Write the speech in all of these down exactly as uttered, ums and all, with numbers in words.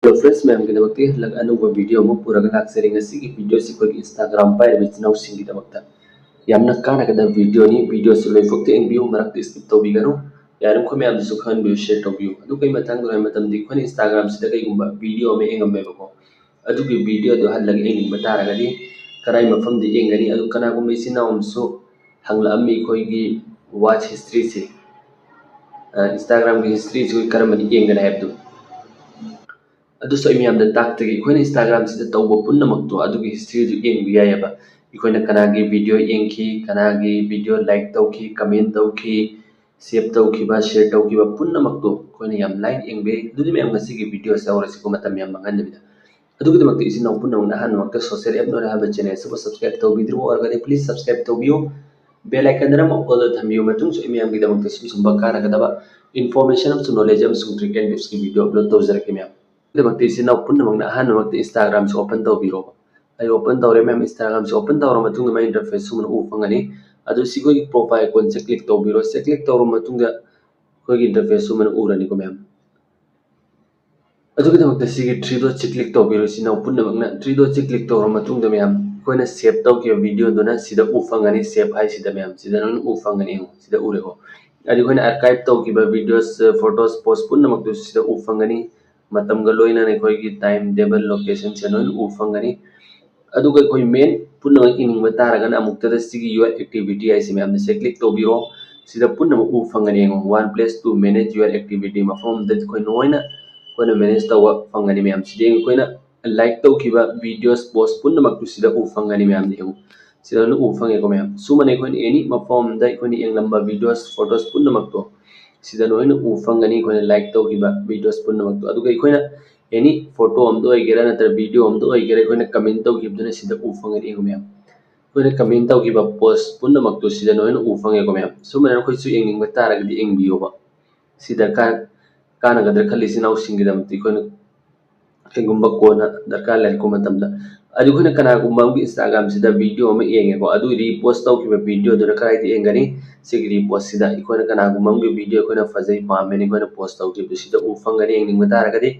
Hello friends, ꯃꯌꯥꯝꯒꯤꯗꯃꯛꯇ ꯍꯜꯂꯛ ꯑꯅꯧꯕ video ꯑꯃ ꯄꯨꯔꯒ ꯂꯥꯛꯆꯔꯤ꯫ ꯉꯁꯤꯒꯤ ꯚꯤꯗꯤꯑꯣꯁꯤ ꯑꯩꯈꯣꯏꯒꯤ Instagram ꯄꯥꯏꯔꯤꯕ ꯏꯆꯤꯟ ꯏꯅꯥꯎꯁꯤꯡꯒꯤꯗꯃꯛꯇ ꯌꯥꯝꯅ ꯀꯥꯟꯅꯒꯗꯕ ꯚꯤꯗꯤꯑꯣꯅꯤ꯫ ꯚꯤꯗꯤꯑꯣꯁꯤ ꯂꯣꯏꯐꯥꯎꯇ ꯌꯦꯡꯕꯤꯌꯨ, ꯃꯔꯛꯇ skip ꯇꯧꯕꯤꯒꯅꯨ꯫ ꯌꯥꯔꯤꯃꯈꯩ ꯃꯌꯥꯝꯗꯁꯨ ꯈꯪꯍꯟꯕꯤꯌꯨ, share ꯇꯧꯕꯤꯌꯨ꯫ ꯑꯗꯨꯒ ꯑꯩ ꯃꯊꯪꯗ ꯍꯥꯏꯕ ꯃꯇꯝꯗ ꯑꯩꯈꯣꯏꯅ Instagram ꯁꯤꯗ ꯀꯩꯒꯨꯝꯕ ꯚꯤꯗꯤꯑꯣ ꯑꯃ ꯌꯦꯡꯉꯝꯃꯦꯕꯀꯣ, ꯑꯗꯨꯒꯤ ꯚꯤꯗꯤꯑꯣꯗꯣ ꯍꯜꯂꯒ ꯌꯦꯡꯅꯤꯡꯕ ꯇꯥꯔꯒꯗꯤ ꯀꯗꯥꯏ ꯃꯐꯝꯗ ꯌꯦꯡꯒꯅꯤ? ꯑꯗꯨ ꯀꯅꯥꯒꯨꯝꯕ ꯏꯆꯤꯟ ꯏꯅꯥꯎ ꯑꯃꯁꯨ ꯍꯪꯂꯛꯑꯝꯃꯤ, ꯑꯩꯈꯣꯏꯒꯤ watch history ꯁꯦ, ꯑ, Instagram ꯒꯤ history ꯁꯦ ꯀꯔꯝꯕꯅ ꯌꯦꯡꯒꯅꯤ ꯍꯥꯏꯕꯗꯨ꯫ ꯑꯗꯨꯁꯨ ꯑꯩ ꯃꯌꯥꯝꯗ ꯇꯥꯛꯆꯒꯦ꯫ ꯑꯩꯈꯣꯏꯅ Instagram ꯁꯤꯗ ꯇꯧꯕ ꯄꯨꯝꯅꯃꯛꯇꯣ ꯑꯗꯨꯒꯤ history ꯗꯨ ꯌꯦꯡꯕ ꯌꯥꯏꯑꯕ꯫ ꯑꯩꯈꯣꯏꯅ ꯀꯅꯥꯒꯤ ꯚꯤꯗꯤꯑꯣ ꯌꯦꯡꯈꯤ, ꯀꯅꯥꯒꯤ ꯚꯤꯗꯤꯑꯣ like ꯇꯧꯈꯤ, comment ꯇꯧꯈꯤ, save ꯇꯧꯈꯤꯕ, share ꯇꯧꯈꯤꯕ ꯄꯨꯝꯅꯃꯛꯇꯣ ꯑꯩꯈꯣꯏꯅ ꯌꯥꯝ ꯂꯥꯏꯅ ꯌꯦꯡꯕ ꯌꯥꯏ꯫ ꯑꯗꯨꯗꯤ ꯃꯌꯥꯝ ꯉꯁꯤꯒꯤ ꯚꯤꯗꯤꯑꯣꯁꯦ ꯍꯧꯔꯁꯤꯀꯣ, ꯃꯇꯝ ꯌꯥꯝ ꯃꯥꯡꯍꯟꯗꯕꯤꯗ꯫ ꯑꯗꯨꯒꯤꯗꯃꯛꯇ ꯏꯆꯤꯟ ꯏꯅꯥꯎ ꯄꯨꯝꯅꯃꯛꯅ ꯑꯍꯥꯟꯕꯃꯛꯇ Social App Knowledge ꯍꯥꯏꯕ channel ꯑꯁꯤꯕꯨ subscribe ꯇꯧꯕꯤꯗ꯭ꯔꯤꯕ ꯑꯣꯏꯔꯒꯗꯤ please subscribe ꯇꯧꯕꯤꯌꯨ꯫ Bell icon ꯗꯅ ꯑꯃꯨꯛ all ꯗ ꯊꯝꯕꯤꯌꯨ꯫ ꯃꯇꯨꯡꯁꯨ ꯑꯩ ꯃꯌꯥꯝꯒꯤꯗꯃꯛꯇ ꯁꯨꯝ ꯁꯨꯝꯕ ꯀꯥꯟꯅꯒꯗꯕ information ꯑꯃꯁꯨꯡ knowledge ꯑꯃꯁꯨꯡ trick and tips ꯀꯤ ꯚꯤꯗꯤꯑꯣ upload ꯇꯧꯖꯔꯛꯀꯦ ꯃꯌꯥꯝ꯫ ꯑꯗꯨꯒꯤꯗꯃꯛꯇ ꯏꯆꯤꯟ ꯏꯅꯥꯎ ꯄꯨꯝꯅꯃꯛꯅ ꯑꯍꯥꯟꯕꯃꯛꯇ Instagram ꯁꯤ open ꯇꯧꯕꯤꯔꯣ꯫ ꯑꯩ open ꯇꯧꯔꯦ ꯃꯌꯥꯝ꯫ Instagram ꯁꯤ open ꯇꯧꯔꯕ ꯃꯇꯨꯡꯗ ꯃꯥꯏ interface ꯁꯨꯃꯥꯏꯅ ꯎꯕ ꯐꯪꯒꯅꯤ꯫ ꯑꯗꯨ ꯁꯤꯈꯣꯏꯒꯤ profile icon ꯁꯦ click ꯇꯧꯕꯤꯔꯣ꯫ ꯁꯦ click ꯇꯧꯔꯕ ꯃꯇꯨꯡꯗ ꯑꯩꯈꯣꯏꯒꯤ interface ꯁꯨꯃꯥꯏꯅ ꯎꯔꯅꯤꯀꯣ ꯃꯌꯥꯝ꯫ ꯑꯗꯨꯒꯤꯗꯃꯛꯇ ꯁꯤꯒꯤ three dot ꯁꯤ click ꯇꯧꯕꯤꯔꯣ ꯏꯆꯤꯟ ꯏꯅꯥꯎ ꯄꯨꯝꯅꯃꯛꯅ꯫ Three dot ꯁꯤ click ꯇꯧꯔꯕ ꯃꯇꯨꯡꯗ ꯃꯌꯥꯝ ꯑꯩꯈꯣꯏꯅ save ꯇꯧꯈꯤꯕ ꯚꯤꯗꯤꯑꯣꯗꯨꯅ ꯁꯤꯗ ꯎꯕ ꯐꯪꯒꯅꯤ꯫ Save ꯍꯥꯏꯁꯤꯗ ꯃꯌꯥꯝ ꯁꯤꯗ ꯂꯣꯏꯅ ꯎꯕ ꯐꯪꯒꯅꯤ꯫ ꯌꯦꯡꯉꯣ, ꯁꯤꯗ ꯎꯔꯦꯀꯣ꯫ ꯑꯗꯨ ꯑꯩꯈꯣꯏꯅ archive ꯇꯧꯈꯤꯕ videos, photos, post ꯄꯨꯝꯅꯃꯛꯇꯨ ꯁꯤꯗ ꯎꯕ ꯐꯪꯒꯅꯤ꯫ ꯃꯇꯝꯒ ꯂꯣꯏꯅꯅ ꯑꯩꯈꯣꯏꯒꯤ time table, location ꯁꯦ ꯂꯣꯏꯅ ꯎꯕ ꯐꯪꯒꯅꯤ꯫ ꯑꯗꯨꯒ ꯑꯩꯈꯣꯏ main ꯄꯨꯝꯅꯃꯛ ꯌꯦꯡꯅꯤꯡꯕ ꯇꯥꯔꯒꯅ ꯑꯃꯨꯛꯇꯗ ꯁꯤꯒꯤ your activity ꯍꯥꯏꯁꯤ ꯃꯌꯥꯝꯅ ꯁꯦ click ꯇꯧꯕꯤꯔꯣ꯫ ꯁꯤꯗ ꯄꯨꯝꯅꯃꯛ ꯎꯕ ꯐꯪꯒꯅꯤ꯫ ꯌꯦꯡꯉꯣ, one place to manage your activity, ꯃꯐꯝ ꯑꯃꯗ ꯑꯩꯈꯣꯏ ꯂꯣꯏꯅ ꯑꯩꯈꯣꯏꯅ manage ꯇꯧꯕ ꯐꯪꯒꯅꯤ ꯃꯌꯥꯝ꯫ ꯁꯤꯗ ꯑꯩꯈꯣꯏꯅ like ꯇꯧꯈꯤꯕ videos, post ꯄꯨꯝꯅꯃꯛꯇꯨ ꯁꯤꯗ ꯎꯕ ꯐꯪꯒꯅꯤ ꯃꯌꯥꯝ꯫ ꯌꯦꯡꯉꯣ, ꯁꯤꯗ ꯂꯣꯏꯅ ꯎꯕ ꯐꯪꯉꯦꯀꯣ ꯃꯌꯥꯝ꯫ ꯁꯨꯃꯥꯏꯅ ꯑꯩꯈꯣꯏꯅ any ꯃꯐꯝ ꯑꯃꯗ ꯑꯩꯈꯣꯏꯅ ꯌꯦꯡꯂꯝꯕ videos, photos ꯄꯨꯝꯅꯃꯛꯇꯣ ꯁꯤꯗ ꯂꯣꯏꯅ ꯎꯕ ꯐꯪꯒꯅꯤ ꯑꯩꯈꯣꯏꯅ like ꯇꯧꯈꯤꯕ videos ꯄꯨꯝꯅꯃꯛꯇꯣ꯫ ꯑꯗꯨꯒ ꯑꯩꯈꯣꯏꯅ any photo ꯑꯃꯗ ꯑꯣꯏꯒꯦꯔꯥ ꯅꯠꯇ꯭ꯔꯒ video ꯑꯃꯗ ꯑꯣꯏꯒꯦꯔꯥ ꯑꯩꯈꯣꯏꯅ comment ꯇꯧꯈꯤꯕꯗꯨꯅ ꯁꯤꯗ ꯎꯕ ꯐꯪꯒꯅꯤ ꯌꯦꯡꯉꯣ ꯃꯌꯥꯝ꯫ ꯑꯩꯈꯣꯏꯅ comment ꯇꯧꯈꯤꯕ post ꯄꯨꯝꯅꯃꯛꯇꯨ ꯁꯤꯗ ꯂꯣꯏꯅ ꯎꯕ ꯐꯪꯉꯦꯀꯣ ꯃꯌꯥꯝ꯫ ꯁꯨꯃꯥꯏꯅ ꯑꯩꯈꯣꯏꯁꯨ ꯌꯦꯡꯅꯤꯡꯕ ꯇꯥꯔꯒꯗꯤ ꯌꯦꯡꯕꯤꯌꯣꯕ꯫ ꯁꯤ ꯗꯔꯀꯥꯔ ꯀꯥꯟꯅꯒꯗ꯭ꯔꯥ ꯈꯜꯂꯤ ꯏꯆꯤꯟ ꯏꯅꯥꯎꯁꯤꯡꯒꯤꯗꯃꯛꯇ ꯑꯩꯈꯣꯏꯅ ꯀꯩꯒꯨꯝꯕ ꯀꯣꯟꯅ ꯗꯔꯀꯥꯔ ꯂꯩꯔꯛꯄ ꯃꯇꯝꯗ꯫ ꯑꯗꯨ ꯑꯩꯈꯣꯏꯅ ꯀꯅꯥꯒꯨꯝꯕ ꯑꯃꯒꯤ Instagram ꯁꯤꯗ video ꯑꯃ ꯌꯦꯡꯉꯦꯀꯣ, ꯑꯗꯨ repost ꯇꯧꯈꯤꯕ videoꯗꯨꯅ ꯀꯗꯥꯏꯗ ꯌꯦꯡꯒꯅꯤ? ꯁꯤꯒꯤ repost ꯁꯤꯗ ꯑꯩꯈꯣꯏꯅ ꯀꯅꯥꯒꯨꯝꯕ ꯑꯃꯒꯤ video ꯑꯩꯈꯣꯏꯅ ꯐꯖꯩ ꯄꯥꯝꯃꯦꯅ ꯑꯩꯈꯣꯏꯅ post ꯇꯧꯈꯤꯕꯗꯨ ꯁꯤꯗ ꯎꯕ ꯐꯪꯒꯅꯤ꯫ ꯌꯦꯡꯅꯤꯡꯕ ꯇꯥꯔꯒꯗꯤ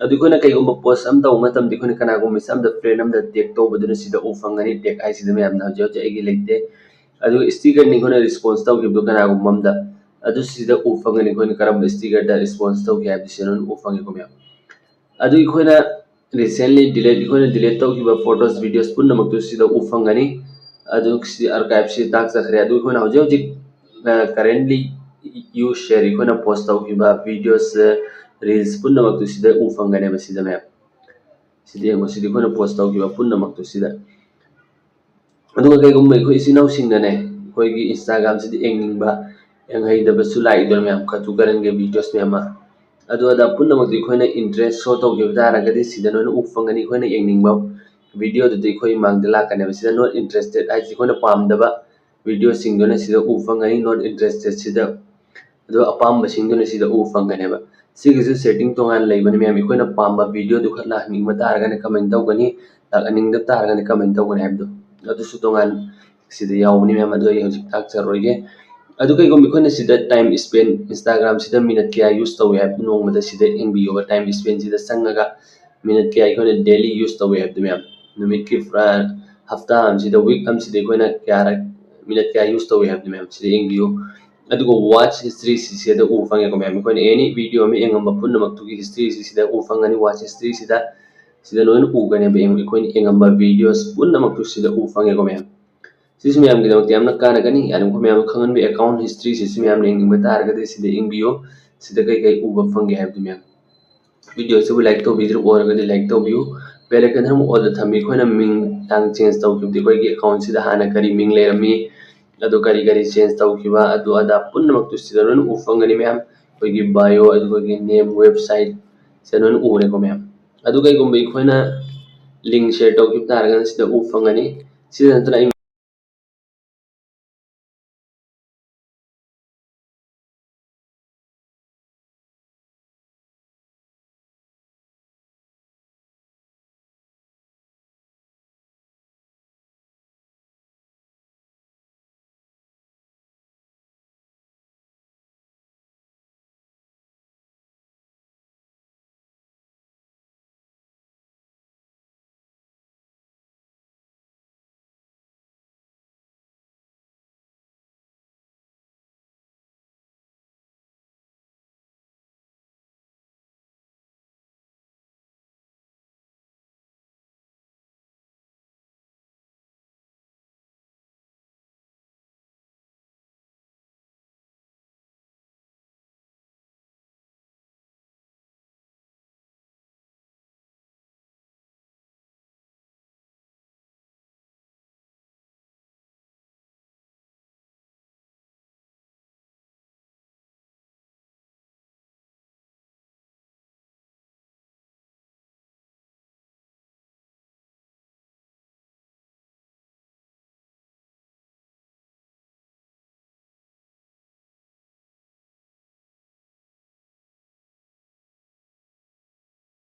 ꯑꯗꯨ ꯑꯩꯈꯣꯏꯅ ꯀꯩꯒꯨꯝꯕ ꯄꯣꯁ ꯑꯃ ꯇꯧꯕ ꯃꯇꯝꯗ ꯑꯩꯈꯣꯏꯅ ꯀꯅꯥꯒꯨꯝꯕ ꯃꯤꯁꯛ ꯑꯃꯗ ꯐ꯭ꯔꯦꯟ ꯑꯃꯗ ꯇꯦꯛ ꯇꯧꯕꯗꯨꯅ ꯁꯤꯗ ꯎ ꯐꯪꯒꯅꯤ꯫ ꯇꯦꯛ ꯍꯥꯏꯁꯤꯗ ꯃꯌꯥꯝꯅ ꯍꯧꯖꯤꯛ ꯍꯧꯖꯤꯛ ꯑꯩꯒꯤ ꯂꯩꯇꯦ꯫ ꯑꯗꯨꯒ ꯏꯁꯇꯤꯀꯔꯅꯤ ꯑꯩꯈꯣꯏꯅ ꯔꯦꯁꯄꯣꯟꯁ ꯇꯧꯈꯤꯕꯗꯣ ꯀꯅꯥꯒꯨꯝꯕ ꯑꯃꯗ, ꯑꯗꯨ ꯁꯤꯗ ꯎ ꯐꯪꯒꯅꯤ ꯑꯩꯈꯣꯏꯅ ꯀꯔꯝꯕ ꯏꯁꯇꯤꯀꯔꯗ ꯔꯦꯁꯄꯣꯟꯁ ꯇꯧꯈꯤ ꯍꯥꯏꯕꯗꯨ ꯁꯤꯗ ꯂꯣꯏꯅ ꯎ ꯐꯪꯉꯦꯀꯣ ꯃꯌꯥꯝ꯫ ꯑꯗꯨ ꯑꯩꯈꯣꯏꯅ ꯔꯤꯁꯦꯟꯂꯤ ꯗꯤꯂꯦꯠ, ꯑꯩꯈꯣꯏꯅ ꯗꯤꯂꯦꯠ ꯇꯧꯈꯤꯕ ꯐꯣꯇꯣꯁ, ꯚꯤꯗꯤꯑꯣꯁ ꯄꯨꯝꯅꯃꯛꯇꯨ ꯁꯤꯗ ꯎ ꯐꯪꯒꯅꯤ꯫ ꯑꯗꯨ ꯁꯤ ꯑꯥꯔꯀꯥꯏꯞꯁꯤ ꯇꯥꯛꯆꯈ꯭ꯔꯦ꯫ ꯑꯗꯨ ꯑꯩꯈꯣꯏꯅ ꯍꯧꯖꯤꯛ ꯍꯧꯖꯤꯛ ꯀꯔꯦꯟꯂꯤ ꯌꯨ ꯁꯤꯌꯔ, ꯑꯩꯈꯣꯏꯅ ꯄꯣꯁ ꯇꯧꯈꯤꯕ ꯚꯤꯗꯤꯑꯣꯁ, ꯔꯤꯜꯁ ꯄꯨꯝꯅꯃꯛꯇꯨ ꯁꯤꯗ ꯎ ꯐꯪꯒꯅꯦꯕ ꯁꯤꯗ ꯃꯌꯥꯝ꯫ ꯁꯤꯗ ꯌꯦꯡꯉꯣ, ꯁꯤꯗꯤ ꯑꯩꯈꯣꯏꯅ ꯄꯣꯁ ꯇꯧꯈꯤꯕ ꯄꯨꯝꯅꯃꯛꯇꯨ ꯁꯤꯗ꯫ ꯑꯗꯨꯒ ꯀꯩꯒꯨꯝꯕ ꯑꯩꯈꯣꯏ ꯏꯆꯤꯟ ꯏꯅꯥꯎꯁꯤꯡꯅꯅꯦ ꯑꯩꯈꯣꯏꯒꯤ ꯏꯟꯁꯇꯥꯒ꯭ꯔꯥꯝꯁꯤꯗ ꯌꯦꯡꯅꯤꯡꯕ, ꯌꯦꯡꯍꯩꯗꯕꯁꯨ ꯂꯥꯛꯏꯗꯅ ꯃꯌꯥꯝ, ꯀꯇꯨ ꯀꯔꯟꯒꯤ ꯚꯤꯗꯤꯑꯣꯁ ꯃꯌꯥꯝ ꯑꯃ꯫ ꯑꯗꯨ ꯑꯗꯥ ꯄꯨꯝꯅꯃꯛꯇꯨ ꯑꯩꯈꯣꯏꯅ ꯏꯟꯇꯔꯦꯁ ꯁꯣ ꯇꯧꯈꯤꯕ ꯇꯥꯔꯒꯗꯤ ꯁꯤꯗ ꯅꯣꯏꯅ ꯎ ꯐꯪꯒꯅꯤ꯫ ꯑꯩꯈꯣꯏꯅ ꯌꯦꯡꯅꯤꯡꯕ ꯚꯤꯗꯤꯑꯣꯗꯨꯗꯤ ꯑꯩꯈꯣꯏ ꯃꯥꯡꯗ ꯂꯥꯛꯀꯅꯦꯕ꯫ ꯁꯤꯗ not interested ꯍꯥꯏꯁꯤ ꯑꯩꯈꯣꯏꯅ ꯄꯥꯝꯗꯕ ꯚꯤꯗꯤꯑꯣꯁꯤꯡꯗꯨꯅ ꯁꯤꯗ ꯎ ꯐꯪꯒꯅꯤ, not interested ꯁꯤꯗ꯫ ꯑꯗꯣ ꯑꯄꯥꯝꯕꯁꯤꯡꯗꯨꯅ ꯁꯤꯗ ꯎ ꯐꯪꯒꯅꯦꯕ꯫ ꯁꯤꯒꯤꯁꯨ ꯁꯦꯇꯤꯡ ꯇꯣꯉꯥꯟꯅ ꯂꯩꯕꯅꯤ ꯃꯌꯥꯝ꯫ ꯑꯩꯈꯣꯏꯅ ꯄꯥꯝꯕ ꯚꯤꯗꯤꯑꯣꯗꯨ ꯈꯛ ꯂꯥꯛꯍꯟꯅꯤꯡꯕ ꯇꯥꯔꯒꯅ ꯀꯃꯥꯏꯅ ꯇꯧꯒꯅꯤ, ꯂꯥꯛꯍꯟꯅꯤꯡꯗꯕ ꯇꯥꯔꯒꯅ ꯀꯃꯥꯏꯅ ꯇꯧꯒꯅꯤ ꯍꯥꯏꯕꯗꯣ ꯑꯗꯨꯁꯨ ꯇꯣꯉꯥꯟ ꯁꯤꯗ ꯌꯥꯎꯕꯅꯤ ꯃꯌꯥꯝ꯫ ꯑꯗꯨ ꯑꯩ ꯍꯧꯖꯤꯛ ꯇꯥꯛꯆꯔꯣꯏꯒꯦ꯫ ꯑꯗꯨ ꯀꯩꯒꯨꯝꯕ ꯑꯩꯈꯣꯏꯅ ꯁꯤꯗ ꯇꯥꯏꯝ ꯏꯁꯄꯦꯟ, ꯏꯟꯁꯇꯥꯒ꯭ꯔꯥꯝꯁꯤꯗ ꯃꯤꯅꯠ ꯀꯌꯥ ꯌꯨꯁ ꯇꯧꯏ ꯍꯥꯏꯕꯗꯨ ꯅꯣꯡꯃꯗ ꯁꯤꯗ ꯌꯦꯡꯕꯤꯌꯣꯕ꯫ ꯇꯥꯏꯝ ꯏꯁꯄꯦꯟꯁꯤꯗ ꯆꯪꯉꯒ ꯃꯤꯅꯠ ꯀꯌꯥ ꯑꯩꯈꯣꯏꯅ ꯗꯦꯂꯤ ꯌꯨꯁ ꯇꯧꯏ ꯍꯥꯏꯕꯗꯨ ꯃꯌꯥꯝ꯫ ꯅꯨꯃꯤꯠꯀꯤ ꯄꯨꯔꯥ ꯍꯞꯇꯥ ꯑꯃꯁꯤꯗ, ꯋꯤꯛ ꯑꯃꯁꯤꯗ ꯑꯩꯈꯣꯏꯅ ꯀꯌꯥꯔꯛ, ꯃꯤꯅꯠ ꯀꯌꯥ ꯌꯨꯁ ꯇꯧꯏ ꯍꯥꯏꯕꯗꯨ ꯃꯌꯥꯝ ꯁꯤꯗ ꯌꯦꯡꯕꯤꯌꯨ꯫ ꯑꯗꯨꯒ ꯋꯥꯠꯆ ꯍꯤꯁꯇ꯭ꯔꯤꯁꯤ ꯁꯤꯗ ꯎꯕ ꯐꯪꯉꯦꯀꯣ ꯃꯌꯥꯝ꯫ ꯑꯩꯈꯣꯏꯅ ꯑꯦꯅꯤ ꯚꯤꯗꯤꯑꯣ ꯑꯃ ꯌꯦꯡꯉꯝꯕ ꯄꯨꯝꯅꯃꯛꯇꯨꯒꯤ ꯍꯤꯁꯇ꯭ꯔꯤꯁꯤ ꯁꯤꯗ ꯎꯕ ꯐꯪꯒꯅꯤ꯫ ꯋꯥꯠꯆ ꯍꯤꯁꯇ꯭ꯔꯤꯁꯤꯗ ꯁꯤꯗ ꯂꯣꯏꯅ ꯎꯒꯅꯦꯕ, ꯌꯦꯡꯉꯨ, ꯑꯩꯈꯣꯏꯅ ꯌꯦꯡꯉꯝꯕ ꯚꯤꯗꯤꯑꯣꯁ ꯄꯨꯝꯅꯃꯛꯇꯨ ꯁꯤꯗ ꯎꯕ ꯐꯪꯉꯦꯀꯣ ꯃꯌꯥꯝ꯫ ꯁꯤꯁꯨ ꯃꯌꯥꯝꯒꯤꯗꯃꯛꯇ ꯌꯥꯝꯅ ꯀꯥꯟꯅꯒꯅꯤ꯫ ꯌꯥꯔꯤꯕꯃꯈꯩ ꯃꯌꯥꯝ ꯈꯪꯍꯟꯕꯤ꯫ ꯑꯦꯀꯥꯎꯟ ꯍꯤꯁꯇ꯭ꯔꯤꯁꯤꯁꯨ ꯃꯌꯥꯝꯅ ꯌꯦꯡꯅꯤꯡꯕ ꯇꯥꯔꯒꯗꯤ ꯁꯤꯗ ꯌꯦꯡꯕꯤꯌꯨ, ꯁꯤꯗ ꯀꯩꯀꯩ ꯎꯕ ꯐꯪꯒꯦ ꯍꯥꯏꯕꯗꯨ ꯃꯌꯥꯝ꯫ ꯚꯤꯗꯤꯑꯣꯁꯤꯕꯨ ꯂꯥꯏꯛ ꯇꯧꯕꯤꯗ꯭ꯔꯤꯕ ꯑꯣꯏꯔꯒꯗꯤ ꯂꯥꯏꯛ ꯇꯧꯕꯤꯌꯨ꯫ ꯕꯦꯜ ꯑꯥꯏꯀꯟ ꯑꯃ ꯑꯣꯜꯗ ꯊꯝꯕꯤ꯫ ꯑꯩꯈꯣꯏꯅ ꯃꯤꯡ ꯂꯥꯡ ꯆꯦꯟꯖ ꯇꯧꯈꯤꯕꯗꯤ ꯑꯩꯈꯣꯏꯒꯤ ꯑꯦꯀꯥꯎꯟꯁꯤꯗ ꯍꯥꯟꯅ ꯀꯔꯤ ꯃꯤꯡ ꯂꯩꯔꯝꯃꯤ, ꯑꯗꯨ ꯀꯔꯤ ꯀꯔꯤ ꯆꯦꯟꯖ ꯇꯧꯈꯤꯕ, ꯑꯗꯨ ꯑꯗꯥ ꯄꯨꯝꯅꯃꯛꯇꯨ ꯁꯤꯗ ꯂꯣꯏꯅ ꯎꯕ ꯐꯪꯒꯅꯤ ꯃꯌꯥꯝ꯫ ꯑꯩꯈꯣꯏꯒꯤ ꯕꯥꯏꯑꯣ, ꯑꯗꯨ ꯑꯩꯈꯣꯏꯒꯤ ꯅꯦꯝ, ꯋꯦꯕꯁꯥꯏꯠ, ꯁꯤꯗ ꯂꯣꯏꯅ ꯎꯔꯦꯀꯣ ꯃꯌꯥꯝ꯫ ꯑꯗꯨ ꯀꯩꯒꯨꯝꯕ ꯑꯩꯈꯣꯏꯅ ꯂꯤꯡ ꯁꯤꯌꯔ ꯇꯧꯈꯤꯕ ꯇꯥꯔꯒꯅ ꯁꯤꯗ ꯎꯕ ꯐꯪꯒꯅꯤ꯫ ꯁꯤꯗ ꯅꯠꯇꯅ ꯑꯩ